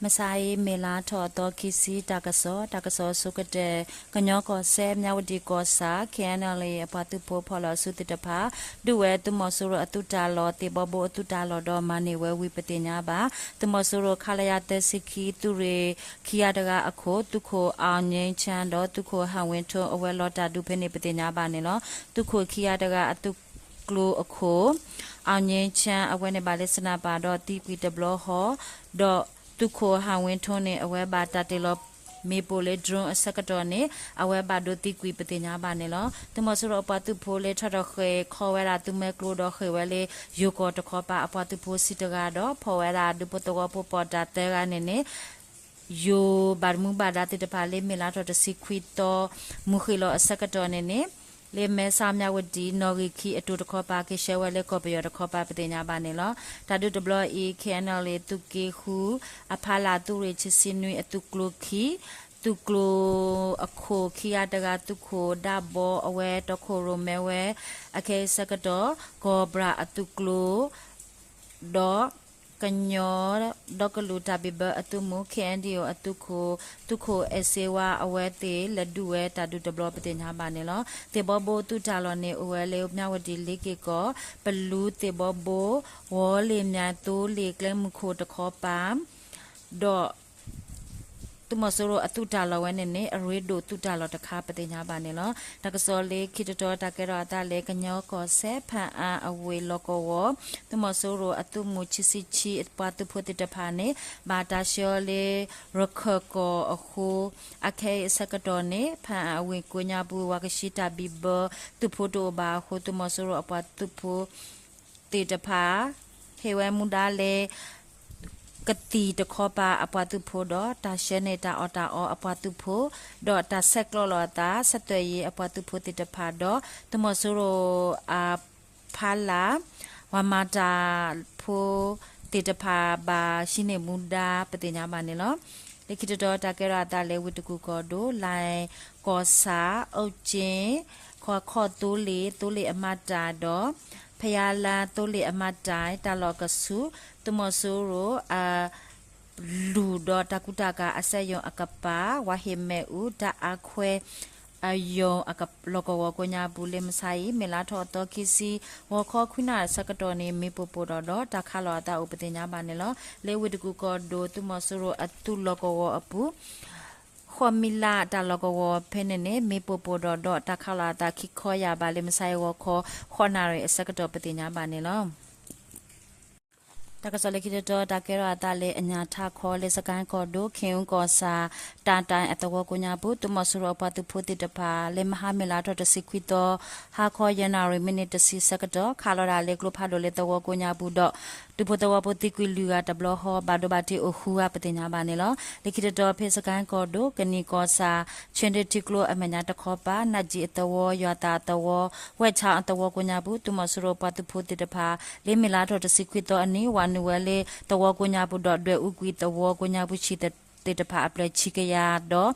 မဆါအံၤ မ့ၢ်လါထီၣ်အသီခံဆံ တၢ်ကစီၣ်, တၢ်ကစီၣ်အဆိကတၢၢ်, ကညီကီၢ်စဲၣ် မၠၣ်ဝတံၣ်ကီၢ်ဆၣ် ခ့ၣ်အဲၣ်ယူၣ်အပှၤသုးဖိဖီၣ်လီၤအစုသ့ၣ်တဖၣ် ဒုးဝဲသုးမီၤစိရိၤအသုးတၢ်လီၢ် သ့ၣ်ဘီဘိအသုးတၢ်လီၢ်ဒီးမၤန့ၢ်ဝဲဝံၤပသ့ၣ်ညါဘၣ်. သုးမီၤစိရိၤ ခလရ သၢဆံခံ သုးရ့ၣ်ခံကယၤတဂၤအခိၣ် သုးခိၣ် အောင်ငြိမ်းချမ်း ဒီးသုးခိၣ် ဟန်ဝင်းထွန်း အဝဲလီၤတၢ်ဒုးဖဲန့ၣ်ပသ့ၣ်ညါဘၣ်န့ၣ်လီၤ. သုးခိၣ်ခံကယၤတဂၤအသုးကျိၤအခိၣ် အောင်ငြိမ်းချမ်း အဝဲန့ၣ်ဘၣ်လၢ sniper ဒီးသံကွံာ်တဘျီဃီ, ဒီးသုးခိၣ် ဟန်ဝင်းထွန်း န့ၣ် အဝဲဘၣ်တၢ်တ့ၢ်လီၤမ့ၣ်ပိၢ်လၢ drone အဆၢကတီၢ်န့ၣ် အဝဲဘၣ်ဒိသံကွံာ်ပသ့ၣ်ညါဘၣ်န့ၣ်လီၤ. သုးမီၤစိရိၤအပှၤသုးဖိလၢထီၣ်ထီၣ်ဃ့ၢ်ခီဝဲဒၣ်သုးမီၤစိရိၤကျိဒီး ဃ့ၢ်ဝဲလၢယိၤကီၢ်တခီပၤအပှၤသုးဖိဆံတဂၤဒီး ဖီၣ်ဝဲဒၣ်ဒူဖိသဝီဖိပိာ်တၢ်သၢဂၤန့ၣ်န့ၣ် ယိၤဘၣ်မူဘၣ်ဒါသ့ၣ်တဖၣ်လၢမ့ၢ်လါထီၣ်တဆံခွံသီ မုၢ်ဃ့ၢ်လီၤအဆၢကတီၢ်န့ၣ်န့ၣ် လၢမဲဆီး မၠၣ်ဝတံၣ် နီၣ်ဂံၢ်ခံအတိၤတခီပၤ က့ၤဆှၢဝဲလၢကီၢ်ပယီၤတခီပၤပသ့ၣ်ညါဘၣ်န့ၣ်လီၤ. တၢ်ဒုးတဘျီအံၤ ခ့ၣ်အဲၣ်ယူၣ် သုးက့ဃု အဖီလာ် သုးရ့ၣ်ခံဆံနွံအသုးကျိၤခံ သုးကျိၤအခိၣ်ခံဂၤတဂၤ သုးခိၣ်ဒၣ်ဘီ အဝဲတီခိၣ်ရိၣ်မဲဝဲ အခဲအံၤဆၢကတီၢ် ကီၢ်ပြၣ်အသုးကျိၤ ဒီး ကညီဒီကလုာ်တၢ်ဘံၣ်ဘၢအသုးမုၢ် ခ့ၣ်အဲၣ်ယူၣ်အသုးခိၣ် သုးခိၣ်အဲၣ်စ့ဝါ အဝဲသ့ၣ်လဲၤဒုးဝဲတၢ်ဒုးတဘျီပသ့ၣ်ညါဘၣ်န့ၣ်လီၤ. သ့ၣ်ဘီဘိသုးတၢ်လီၢ်န့ၣ် အိၣ်ဝဲလၢမၠၣ်ဝတံၣ် လ့က့ၢ်ကီၢ် ပလူ သ့ၣ်ဘီဘိ ဝီၤလ့ၣ် မၠဲၣ်သိလ့ၣ် ကျဲမုၢ်ခိၣ်တခီပၤ ဒီး သုးမီၤစိရိၤအသုးတၢ်လီၢ်ဝဲန့ၣ်န့ၣ် အရ့ဒိၣ်သုးတၢ်လီၢ်တခါပသ့ၣ်ညါဘၣ်န့ၣ်လီၤ. တၢ်ကစီၣ်လၢခံတတီၤ တၢ်ကဲထီၣ်အသးလၢ ကညီကီၢ်စဲၣ် ဖၣ်အၣ်အဝ့ၢ်လီၢ်ကဝီၤ သုးမီၤစိရိၤအသုးမုၢ်ခံဆံခံ ပှၤသုးဖိသ့ၣ်တဖၣ်န့ၣ် ဘၣ်တၢ်ဆှၢအီၤလၢ ရခၢၣ်ကီၢ်အဃိ အခဲအံၤအဆၢကတီၢ်န့ၣ် ဖၣ်အၣ်အဝ့ၢ်ကိးညါပူၤ ဝၤကဆံတၢ်ဘံၣ်ဘၢ သုးဖိတအိၣ်ဘၣ်အဃိ သုးမီၤစိရိၤအပှၤသုးဖိ သ့ၣ်တဖၣ် ဟ့ၣ်ဝဲမူဒါလၢ ကသံၣ်တခီပၤအပှၤသုးဖိဒီး တၢ်ဆှၢန့ၢ်တၢ်အီၣ်တၢ်အီအပှၤသုးဖိ ဒီးတၢ်ဆဲးကျိးလိာ်အသး ဆက်သွယ်ရေး အပှၤသုးဖိသ့ၣ်တဖၣ်ဒီး သုးမီၤစိရိၤအဖီလာ် ပှၤမၤတၢ်ဖိသ့ၣ်တဖၣ်ဘၣ်ဟံးန့ၢ်မူဒါပသ့ၣ်ညါဘၣ်န့ၣ်လီၤ. လၢခံတတီၤ တၢ်ကဲထီၣ်အသးလၢဝ့ၢ်တကူၣ်ကီၢ်ဒိၣ် လၢၣ်ကီၢ်ဆၣ် အူကၠ့ၣ် ခီၣ်ခီၣ်သိလ့ၣ် သိလ့ၣ်အမၤတၢ်ဒီး ဖယါလါ သိလ့ၣ်အမၤတၢ် တၢ်လီၢ်ကဆူး သုးမီၤစိရိၤအ လူၢ်ဒီးတၢ်ကူတၢ်ကၤအစက်ရုံအကပၤ ဝါဟ့ၣ်မဲာ်အူ ဓာတ်အားခွဲအရုံ လီၢ်ကဝီၤကိးညါပူၤ လၢမဆါအံၤ မ့ၢ်လါထီၣ်အသီခံဆံ ဂီၤခီခွံနၣ်ရံၣ်ဆၢကတီၢ်န့ၣ် မ့ၣ်ပိၢ်ပိၢ်ဒီးဒီး တၢ်ခးလိာ်အသးအိၣ်ပသ့ၣ်ညါဘၣ်န့ၣ်လီၤ. လၢဝ့ၢ်တကူၣ်ကီၢ်ဒိၣ် သုးမီၤစိရိၤအသုးလီၢ်ကဝီၤအပူၤ ဃီၣ်မံလါတၢ်လီၢ်ကဝီၤဖဲန့ၣ်န့ၣ် မ့ၣ်ပိၢ်ပိၢ်ဒီးဒီး တၢ်ခးလိာ်အသးခံခီယၢ်ဘၣ် လၢမဆါအံၤဂီၤခီ ဃိးနၣ်ရံၣ်အဆၢကတီၢ်ပသ့ၣ်ညါဘၣ်န့ၣ်လီၤ. တၢ်ကစီၣ်လၢခံတတီၤ တၢ်ကဲထီၣ်အသးလၢ အညၣ်ထးခီ လၢစကဲၣ်ကီၢ်ဒိၣ် ခ့ၣ်အူကီၢ်ဆၣ် တၢ်တၢ်အသဝီကိးညါပူၤ သုးမီၤစိရိၤအပှၤသုးဖိသ့ၣ်တဖၣ် လၢမဟါမ့ၢ်လါထီၣ်တဆံခွံသီ ဟါခီယဲၢ်နၣ်ရံၣ် မံးနံးတဆံဆၢကတီၢ် ခးလီၤဒၣ်လၢကျိဖးဒိၣ်လၢသဝီကိးညါပူၤဒီး ဒူဖိသဝီဖိသံကွံာ်လွံၢ်ဂၤတဘျီဃီ ဘၣ်ဒိဘၣ်ထံးအိၣ်ဃုဂၤပသ့ၣ်ညါဘၣ်န့ၣ်လီၤ. လၢခံတတီၤ ဖဲစကဲၣ်ကီၢ်ဒိၣ် ကနံၣ်ကီၢ်ဆၣ် ဆၢဒ့ထံကျိအမဲာ်ညါတခီပၤ နၢ်ကၠံၣ်အသဝီ ယွၤသးအသဝီ ဝဲၢ်ဆါအသဝီကိးညါပူၤ သုးမီၤစိရိၤပှၤသုးဖိသ့ၣ်တဖၣ် လၢမ့ၢ်လါထီၣ်တဆံခွံသီအနံၤ ဝၤနုာ်ဝဲလၢသဝီကိးညါပူၤဒီး ဒွဲၣ်အူကွံာ်သဝီကိးညါပူၤဆံးသ့ၣ်တဖၣ်အဖျၢၣ်ဆံကယၤဒီး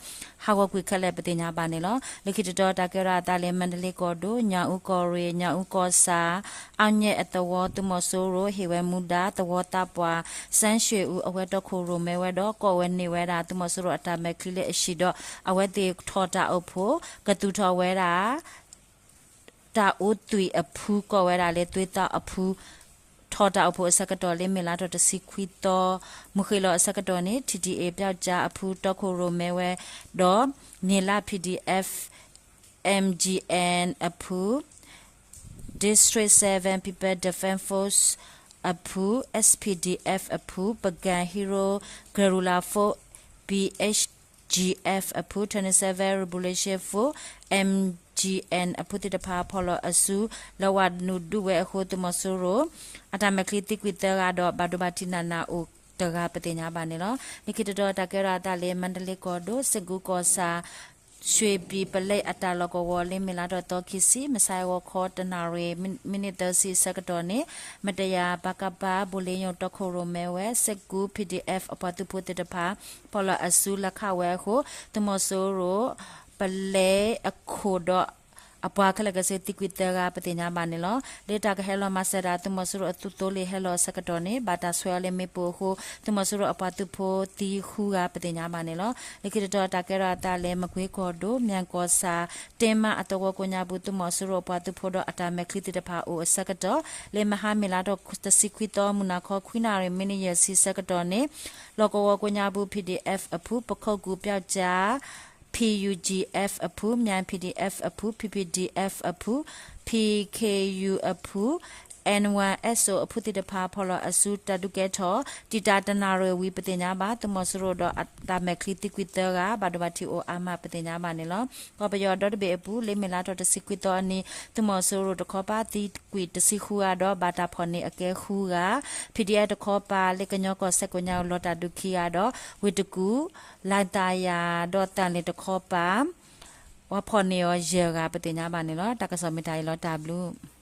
ဟးဂီၤကွံာ်ခဲလၢာ်ပသ့ၣ်ညါဘၣ်န့ၣ်လီၤ. လၢခံတတီၤ တၢ်ကဲထီၣ်အသးလၢ မါဒလ့ကီၢ်ဒိၣ် ညၣ်အူကီၢ်ရ့ၣ် ညၣ်အူကီၢ်ဆၣ် အီၣ်ညဲၣ်အသဝီ သုးမီၤစိရိၤဟ့ၣ်ဝဲမူဒါ သဝီသးပှၢ် စၢ်ၡွ့ၣ်အူ အဝဲတီခိၣ်ရိၣ်မဲဝဲဒီး ကိးဝဲန့ၢ်ဝဲဒၣ် သုးမီၤစိရိၤအတၢ်မဲာ်ချံလၢအဟံၣ်ဒီး အဝဲသ့ၣ်ထီၣ်တၢ်အိၣ်ဖှိၣ် ကသူၣ်ထီၣ်ဝဲဒၣ် တၢ်အိသွံၣ်အဖု ကိးဝဲဒၣ်လၢသွံၣ်သီအဖု ထီၣ်တၢ်အိၣ်ဖှိၣ်အဆၢကတီၢ်လၢမ့ၢ်လါထီၣ်တဆံခွံသီ မုၢ်ဃ့ၢ်လီၤအဆၢကတီၢ်န့ၣ် ထံၣ်ဒံၣ်အ့ၣ် ပျောက်ကျား အဖု တီခိၣ်ရိၣ်မဲဝဲဒီး နံၣ်လါ ပီၣ်ဒံၣ်အ့ၣ် အမ်ၣ်ကၠံၣ်အ့ၣ် အဖု District Seven People Defense Force အဖု SSPDF အဖု Pagan Hero Guerrilla Force PHGF အဖု Twenty-seven Revolution Force MGN အဖုသ့ၣ်တဖၣ် ဖီၣ်လီၤအစု လၢဝၤနုာ်ဒုးဝဲအဃိ သုးမီၤစိရိၤ အတၢ်မဲာ်ချံသံကွံာ်သၢဂၤဒီး ဘၣ်ဒိဘၣ်ထံးနးနးအိၣ်တဂၤ ပသ့ၣ်ညါဘၣ်န့ၣ်လီၤ. လၢခံတတီၤ တၢ်ကဲထီၣ်အသးလၢ မါဒလ့ကီၢ်ဒိၣ် စ့ၢ်ကူကီၢ်ဆၣ် ရွှေပြည် ပလဲအတၢ်လီၢ်ကဝီၤလၢ မ့ၢ်လါထီၣ်သီခံဆံ မုၢ်ဆါအဂီၤခီ တနၣ်ရံၣ် မံးနံးသၢဆံအဆၢကတီၢ်န့ၣ် မတယၤ ပကဖ ဘိၣ်လ့ယိၣ် တီခိၣ်ရိၣ်မဲဝဲ စ့ၢ်ကူ ပီၣ်ဒံၣ်အ့ၣ် အပှၤသုးဖိသ့ၣ်တဖၣ် ဖီၣ်လီၤအစုလၢခးဝဲအဃိ သုးမီၤစိရိၤ ပလဲအခိၣ်ဒီး အပှၤခဲလၢာ်ခဲဆ့သံကွံာ်သၢဂၤ ပသ့ၣ်ညါဘၣ်န့ၣ်လီၤ. လၢတၢ်ကဟဲလီၤမၤစၢၤဒၣ် သုးမီၤစိရိၤအသုးသိလ့ၣ်ဟဲလီၤအဆၢကတီၢ်န့ၣ် ဘၣ်တၢ်ဆွဲအီၤလၢမ့ၣ်ပိၢ်အဃိ သုးမီၤစိရိၤအပှၤသုးဖိသံဃုဂၤ ပသ့ၣ်ညါဘၣ်န့ၣ်လီၤ. လၢခံတတီၤ တၢ်ကဲထီၣ်အသးလၢ မကွ့ကီၢ်ဒိၣ် မၠဲၣ်ကီၢ်ဆၣ် တ့မးအသဝီကိးညါပူၤ သုးမီၤစိရိၤအပှၤသုးဖိဒီးအတၢ်မဲာ်ချံသ့ၣ်တဖၣ်အိၣ်အဆၢကတီၢ် လၢမဟါမ့ၤလါထီၣ်တဆံခွံသီ မုၢ်နၤခီခွံနၣ်ရံၣ် မံးနံးယဲၢ်ဆံဆၢကတီၢ်န့ၣ် လီၢ်ကဝီၤကိးညါပူၤ P D F အဖု ပခိၣ်ကူၣ်ပျီကၠါ P U G F အဖု မၠဲၣ် P D F အဖု P P D F အဖု P K U အဖု N one S O အဖုသ့ၣ်တဖၣ် ဖီၣ်လီၤအစုတၢ်ဒုးကဲထီၣ် တံာ်တာ်တနၣ်ရံၣ်ဝံၤ ပသ့ၣ်ညါဘၣ် သုးမီၤစိရိၤဒီးအတၢ်မဲာ်ချံသံကွံာ်သၢဂၤ ဘၣ်ဒိဘၣ်ထံးအိၣ်အါမး ပသ့ၣ်ညါဘၣ်န့ၣ်လီၤ. ကီၢ်ပယီၤဒီတဘ့ၣ်အပူၤ လၢမ့ၤလါထီၣ်တဆံခွံသီအနံၤ သုးမီၤစိရိၤတခီပၤ သံကွံာ်တဆံဃုဂၤဒီး ဘၣ်တၢ်ဖီၣ်န့ၢ်အကဲဃုဂၤ, P D F တခီပၤ လၢကညီကီၢ်စဲၣ်ကိးညါ လီၤတၢ်ဒုးခံဂၤဒီး ဝ့ၢ်တကူၣ် လါသးယၤ ဒီးသၣ်လ့ၣ်တခီပၤ ပှၤဖီၣ်န့ၢ်အီၤယဲၢ်ဂၤ ပသ့ၣ်ညါဘၣ်န့ၣ်လီၤ. တၢ်ကစီၣ်မ့ၢ်တၢ်အံၤလီၤ တၢ်ဘျုး